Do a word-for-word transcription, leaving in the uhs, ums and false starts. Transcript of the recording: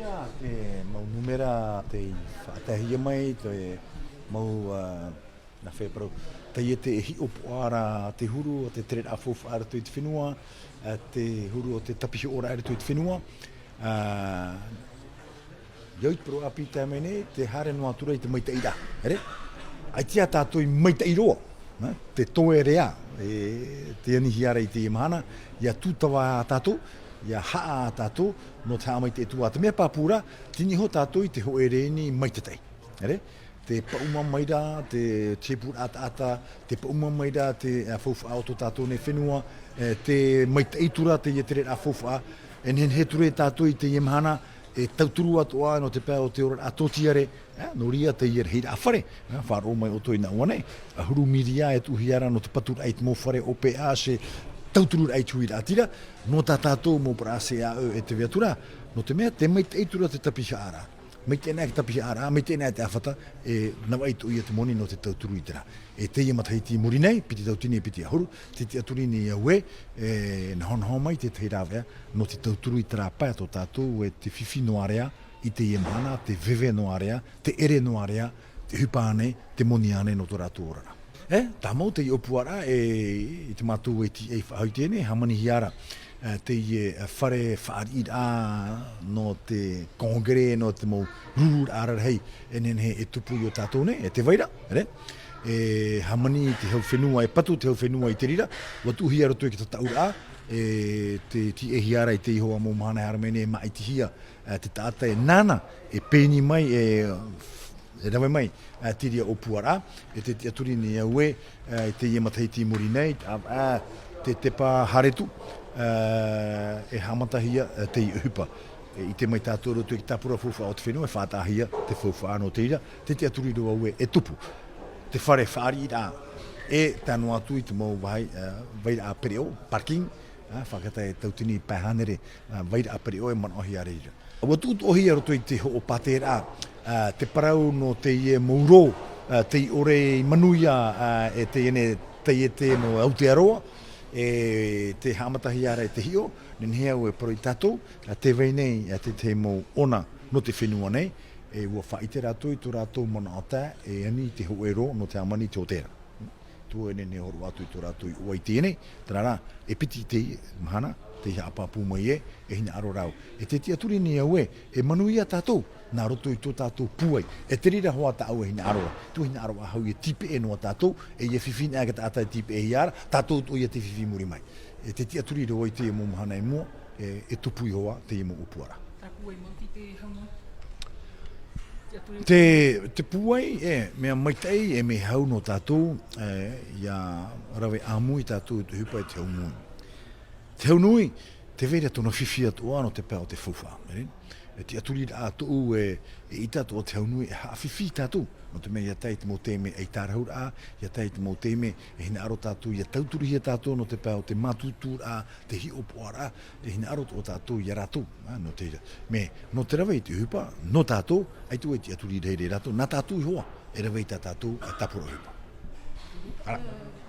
Ia, te mau numera tei faʻataehia mai, te mau, ā, nā fea parau. Taiete e hiʻopoʻa ra te huru o te tereraʻa faufaʻa i roto i te fenua, ā, te huru o te tapihoʻoraʻa i roto i te fenua. Ā, ʻia au i te parau ʻāpī tae mai nei, tē haere noa atu ra i te maitaʻiraʻa, ʻere? ʻAita tātou i maitaʻi roa, nā, te toe reʻa, e, tē anihia ra i teie mahana, ʻia tūtava ā tātou, ʻia haʻa ā tātou, nō te haʻamaitaʻi atu ā. Te mea pāpū ra, tei niʻa iho tātou i te hōʻē rēni maitaʻi, ʻere? Tē paʻuma mai ra te, te pūraʻa taʻata, tē paʻuma mai ra te, ā, faufaʻa o tō tātou nei fenua, e, tē maitaʻi atu ra teie tereraʻa faufaʻa, e nehenehe atu ra tātou i teie mahana, e tauturu atoʻa nō te pae o te oraraʻa tōtiare, ā, nō reira teie rahiraʻa fare, ā, faʻaroʻo mai ʻoutou i nā ʻō nei, ʻahuru mīria e tuʻuhia ra nō te paturaʻa i te mau fare ʻōpeʻa, e tautururaʻa i te huiraʻatira, nō tā tātou mau parau ʻāʻau e tē vai atu ra, nō te mea, tē maitaʻi atu ra te tapihaʻaraʻa. Maitaʻi ana te tapihaʻaraʻa, maitaʻi ana te ʻāfata, e navaʻi atoʻa ia te moni nō te tauturu i terā. E teie matahiti i muri nei, piti tauatini e piti ʻahuru, tē tiʻaturi nei au ē, e nahonaho mai te tahi rāveʻa, nō te tauturu i terā pae tō tātou, e te fifi noa ra, i teie mahana, te veve noa ra, te ʻere noa ra, te ʻohipa ānei, te moni ānei nō tō rātou oraraʻa. E, tāmau teie ʻōpuaraʻa, e, i te mātou e tīaʻi faʻahou i teie nei, hāmanihia ra, e, teie, e, fare fāriʻiraʻa nō te kōngere, nō te mau rururaʻa rarahi, e nehenehe e tupu i ō tātou nei, e tē vai ra, ʻere? E hāmani te hau fenua, e patu te hau fenua i te reira, ʻua tuʻuhia i roto i te tataʻuraʻa, e tē tīaʻihia ra i teie iho ā mau mahana e haere mai nei, e māʻitihia, e, te taʻata e nāna, e pēni mai, e, e rave mai, ā, te reira ʻōpuaraʻa, e tē tiʻaturi nei au ē, ā, i teie matahiti i muri nei, ā, ā, te tepa haere atu, ā, e haʻamatahia, ā, teie ʻohipa. E ʻite mai tātou i roto i te tāpura faufaʻa o te fenua, e faʻataʻahia te faufaʻa nō te reira, tē tiʻaturi roa au ē, e tupu te fare fāriʻiraʻa, e tae noa atu i te mau vāhi, ā, vairaʻa pereʻoʻo, parking, ā, faʻakata e tauatini pae hānere, ā, vairaʻa pereʻoʻo e manaʻohia i reira. ʻUa tuʻutuʻuhia i roto i te hoʻo pātēraʻa, ā, te parau nō teie mau rō, ā, tei ʻore i manuia, ā, e teie nei taiete nō Aotearoa, e tē haʻamatahia ra e te hiʻo, nehenehe au e parau ia tātou, ā, tē vai nei, ā, te tahi mau ʻona nō te fenua nei, e ʻua faʻaʻite rātou i tō rātou manaʻo tae, e ani i te hōʻē rō nō te hāmani i te hōtēra. Tuʻu e nehenehe e hōroʻa atu i tō rātou iʻoa i teie nei, terā rā, e piti teie mahana, tei haʻapāpū mai ē, e hinaʻaro ra au. E tē tiʻaturi nei au ē, e manuia tātou, nā roto i tō tātou pūai. E te reira hoʻi tāʻu e hinaʻaro ra. Tē hinaʻaro ā au ʻia tīpeʻe noa tātou, e ʻia fifi nei te taʻata e tīpeʻehia ra, tātou atoʻa ia tē fifi i muri mai. E tē tiʻaturi roa i teie mau mahana i mua, e, e tupu iho ā teie mau ʻōpuaraʻa. Terā pūai maoti te hau nui? Te, te pūai, e, mea maitaʻi, e mea hau nō tātou, e, ʻia rave ʻāmui tātou i te ʻohipa i te hau nui. Te hau nui, tē vai ra tōna fifi atoʻa nō te pae o te faufaʻa, ʻere? E tiʻaturi rā atoʻa e, e ʻita atoʻa te hau nui e haʻafifi tātou. Nō te mea ʻia tae i te mau taime ʻaita rāhuraʻa, ʻia tae i te mau taime, e hinaʻaro tātou, ʻia tauturuhia tātou nō te pae o te mātūtūraʻa, te hiʻopoʻaraʻa, e hinaʻaro atoʻa tātou ia rātou, ā, nō te reira. Mea, nō te rave i te ʻohipa, nō tātou, ʻaita e tiʻaturi i reira ia rātou, nā tātou iho ā, e rave i tā tātou, ā, tāpura ʻohipa. Ara.